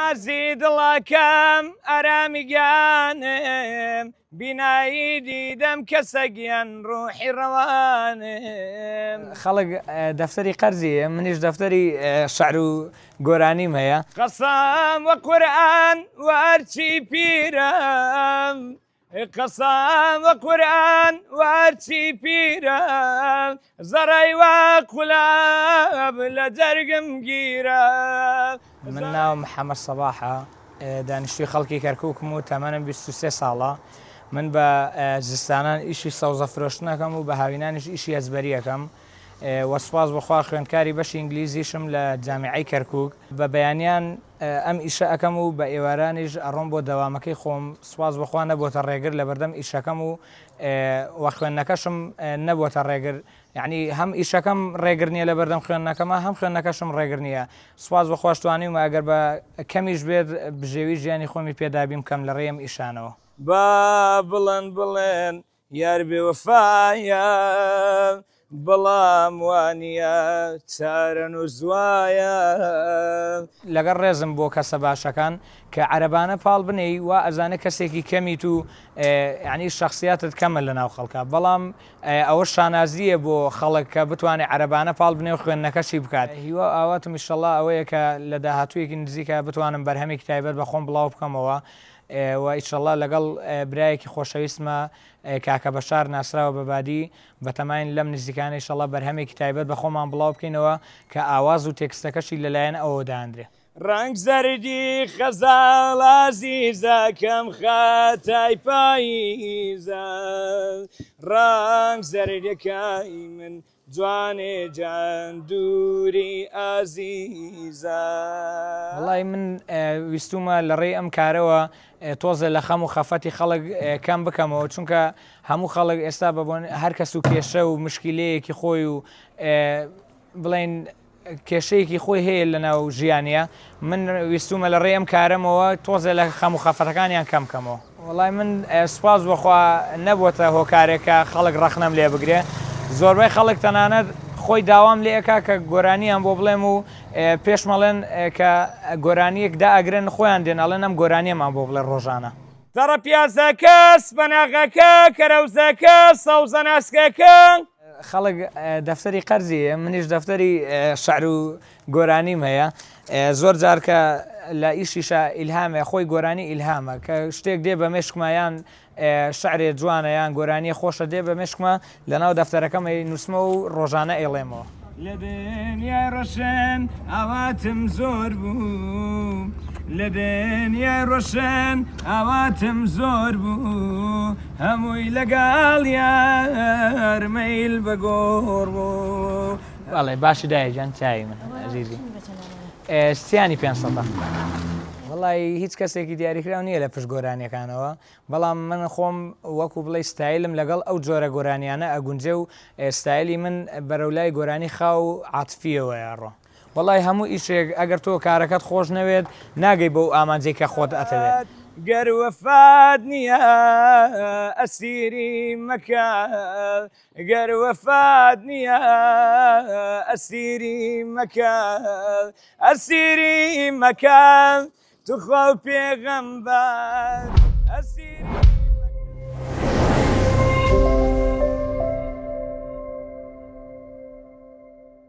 نازی دڵەکەم ئارامی گیانم بینایی دیدەم کەسە گیان ڕوحی ڕەوانم. خەڵک دەفتەری قەرزی هەیە منیش دەفتەری شعر و گۆرانیم هەیە. قەسەم وە قورئان وە هەرچی پیرم قەسەم وە قورئان وە هەرچی پیرم زەڕەی وە قولاب لە جەرگم گیرە. من ناوم محەمەد سەباحە دانیشتوی خەڵکی کەرکوکم و تەمەنم 23 ساڵە من بە زستانان ئیشی سەوزە فرۆشتن ئەکەم و بە هاوینانیش ئیشی ئەزبەری ئەکەم وە سوپاس بۆ خوا خوێندکاری بەشی ئینگلیزیشم لە جامیعەی کەرکوک بە بەیانیان ئەم ئیشە ئەکەم و بە ئێوارانیش ئەڕۆم بۆ دەوامەکەی خۆم سوپاس بۆ خوا نەبۆتە ڕێگر لەبەردەم ئیشەکەم و وە خوێندنەکەشم نەبۆتە ڕێگر یەعنی هەم ئیشەکەم ڕێگر نیە لەبەردەم خوێندنەکەما هەم خوێندنەکەشم ڕێگر نیە سوپاس بۆ خواش توانیومە ئەگەر بە کەمیش بێت بژێوی ژیانی خۆمی پێ دابین بکەم لە ڕێی ئەم ئیشانەوە. با بڵێن بڵێن یار بێ وەفایە بەڵام وانیە چارەنووس وایە. لەگەڵ ڕێزم بۆ کەسە باشەکان کە عەرەبانە پاڵ بنێی وا ئەزانێ کەسێکی کەمیت و یانی شەخسیاتت کەمە لەناو خەڵکا بەڵام ئەوە شانازییە بۆ خەڵک کە بتوانێ عەرەبانە پاڵ بنێ و خوێندنەکەشی بکات. هیوا و ئاواتم ئیشەڵا ئەوەیە کە لە داهاتوویەکی نزیکا بتوانم بەرهەمێکی تایبەت بە خۆم بڵاو بکەمەوە و ئیشەڵا لەگەڵ برایەکی خۆشەویستما کاکە بەشار ناسراوە بە بادی بەتەماین لەم نزیکانە ئیشەڵا بەرهەمێکی تایبەت بە خۆمان بڵاو بکەینەوە کە ئاواز و تێکستەکەشی لەلایەن ئەوەوە دانرێ. ڕەنگ زەردی خەزاڵ ئازیزەکەم خەتای پاییزە ڕەنگ زەردەکەی من جوانێ جان دووری ئازیزە. وەڵای من ویستومە لە ڕێی ئەم کارەوە تۆزێ لە خەم و خەفەتی خەڵک کەم بکەمەوە چونکە هەموو خەڵک ئێستا بە بۆن هەر کەس و کێشە و مشکیلەیەکی خۆی و بڵێن کێشەیەکی خۆی هەیە لەناو ژیانیا، من ویستومە لە ڕێی ئەم کارەمەوە تۆزێ لە خەم و خەفەتەکانیان کەم کەمەوە. وەڵای من سوپاس بۆ خوا نەبووەتە هۆکارێک کە خەڵک ڕەخنەم لێ بگرێ، زۆربەی خەڵک تەنانەت خۆی داوام لێ ئەکا کە گۆرانیان بۆ بڵێم و پێشمەڵێن کە گۆرانیەک دائەگرن خۆیان دێن ئەڵێن ئەم گۆرانیەمان بۆ بڵێ ڕۆژانە. تەڕە پیازەکە، سپەناغەکە، کەرەوزەکە، سەوزە ناسکەکە. خەڵک دەفتەری قەرزی هەیە منیش دەفتەری شعر و گۆرانیم هەیە زۆر جار کە لە ئیشیشە ئیلهامێ خۆی گۆرانی ئیلهامە کە شتێک دێ بە مێشکما یان شعرێ جوانە یان گۆرانیە خۆشە دێ بە مێشکما لەناو دەفتەرەکەم ئەینووسمەوە و ڕۆژانە ئەیڵێمەوە. لە دنیای ڕەشن ئاواتم زۆر بوو لە دنیای ڕۆشن ئاواتم زۆر بوو هەمووی لەگەڵ یار مەیل بە گۆڕ بوو. بەڵێ باشە دایە گیان چای من ئەزیزی سیانی پێ سەدە. وەڵی هیچ کەسێکی دیاریکراو نییە لە پشت گۆرانیەکانەوە بەڵام من خۆم وەکو بڵێی ستایلم لەگەڵ ئەو جۆرە گۆرانیانە ئەگونجێ و ستایلی من بەرەو لای گۆرانی خاو و عاتفیەوەیە ئەڕۆ. وەڵای هەموو ئیشێک ئەگەر تۆ کارەکەت خۆش نەوێت ناگەی بەو ئامانجەی کە خۆت ئەتەوێت. گەر وەفات نییە ئەسیری مەکە گەر وەفات نییە ئەسیری مەکە ئەسیری مەکە توخوا و پێغەمبەر ئەسیری.